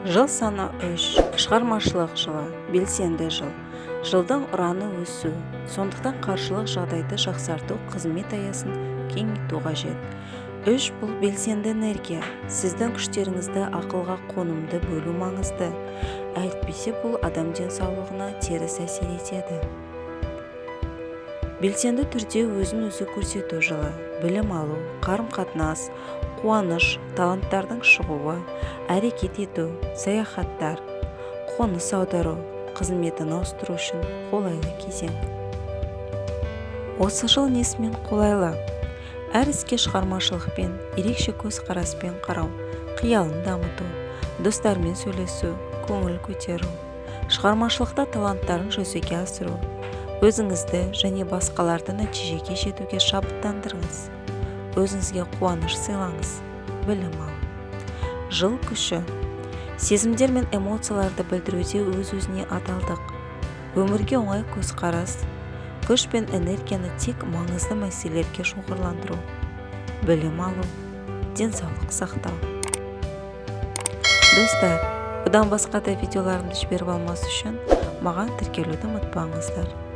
Жыл саны 3, шығармашылық жылы, белсенді жыл. Жылдың ұраны – өсу. Сондықтан қаржылық жағдайды жақсарту, қызмет аясын кеңейту қажет. 3 – бұл белсенді энергия. Сіздің күштеріңізді ақылға қонымды бөлу маңызды, әйтпесе бұл адам денсаулығына теріс әсер етеді. Белсенді түрде өзін-өзі көрсету жылы. Білім алу, қарым-қатынас, қуаныш, таланттардың шығуы, әрекет ету, саяхаттар, қоныс аудару, қызметін ауыстыру үшін қолайлы кезең. Осы жыл несімен қолайлы? Әр іске шығармашылықпен, ерекше көзқараспен қарау, қиялын дамыту, достармен сөйлесу, көңіл көтеру, шығармашылықта таланттарын жүзеге асыру. Өзіңізді және басқаларды нәтижеге жетуге шабыттандырыңыз, өзіңізге қуаныш сыйлаңыз. Білім алу. Жыл күші: сезімдер мен эмоцияларды білдіруде өз-өзіне адалдық, өмірге оңай көзқарас, күш пен энергияны тек маңызды мәселелерге шоғырландыру. Білім алу, денсаулық сақтау. Достар, бұдан басқа да видеоларымды жіберіп алмас үшін маған тіркелуді ұмытпаңыздар.